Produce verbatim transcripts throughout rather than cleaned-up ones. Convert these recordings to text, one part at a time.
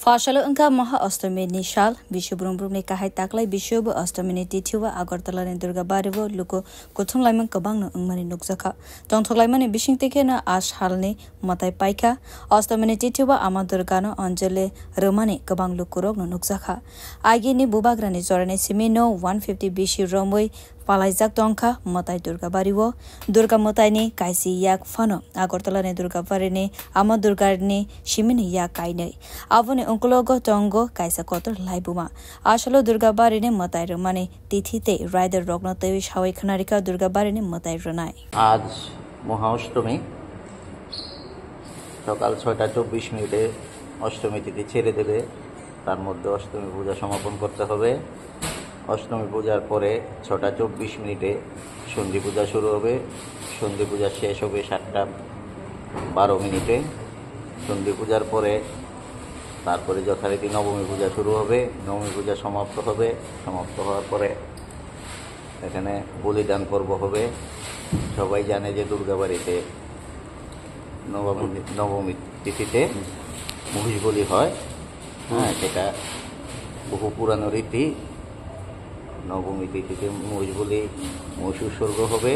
Phasalo wngkha Maha Ostami ni sal, bisu brum brum ni kahai taklai bisu bo Ostami ni tithi o Agartala ni Durga Bari o luku kuthum laimung kwbang no wngmani nukjakha. Tongthok laimani bising twi kheno a sal ni mwtai paikha. Ostami ni tithi o Ama Durga no Anjali rwmani kwbang luku rok no nukjakha. Agi ni bubagra ni jora ni simi no one fifty bisi romwi palaijak tongkha mwtai Durga Bari o. Durga mwtai ni kaisi yak phano Agartala ni Durga Bari ni Ama Durga ni simi ni yak kainwi. Aboni ungkulogo tongo kaisa kotor laibuma. Asalo Durga Bari ni mwtai rwmani tithi tei rider rokno twiwi sawi khwnarikha Durga Bari ni mwtai rwnai. আজ মহা অষ্টমী, সকাল ছয়টা চব্বিশ মিনিটে অষ্টমী তিথি ছেড়ে দেবে। তার মধ্যে অষ্টমী পূজা সমাপন করতে হবে। অষ্টমী পূজার পরে ছটা চব্বিশ মিনিটে সন্ধি পূজা শুরু হবে। সন্ধি পূজা শেষ হবে সাতটা বারো মিনিটে। সন্ধি পূজার পরে তারপরে যথারীতি নবমী পূজা শুরু হবে। নবমী পূজা সমাপ্ত হবে। সমাপ্ত হওয়ার পরে এখানে বলিদান পর্ব হবে। সবাই জানে যে দুর্গাবাড়িতে নবমী, নবমী তিথিতে মহিষ বলি হয়। হ্যাঁ, সেটা বহু পুরানো রীতি। নবমী তিথিতে মহিষ বলি, মহিষ উৎসর্গ হবে,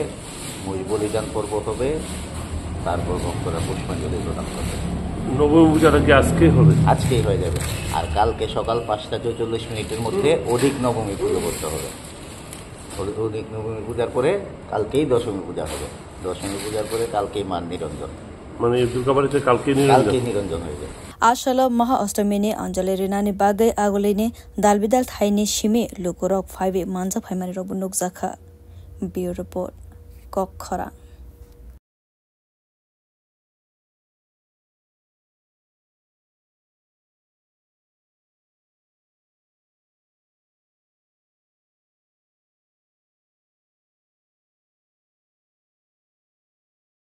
মহিষ বলিদান পর্ব হবে, তারপর ভক্তরা পুষ্পাঞ্জলি প্রদান করবে। নবমী পূজাটা কি আজকেই হবে? আজকেই হয়ে যাবে। আর কালকে সকাল পাঁচটা চৌচল্লিশ মিনিটের মধ্যে অধিক নবমী পুজো করতে হবে। অধিক নবমী পূজার পরে কালকেই দশমী পূজা হবে। দশমী পূজার পরে কালকেই মার নিরঞ্জন। মানে এই দুর্গাবাড়িতে কালকে নিরঞ্জন? কালকেই নিরঞ্জন হয়ে যাবে। Asalo Maha Ostami ni Anjali rwnani bagwi agulini dal bidal thaini simi lukurok phaiwi manjak phaimani rokbo nukjakha. Bureau Report, Kokkhorang.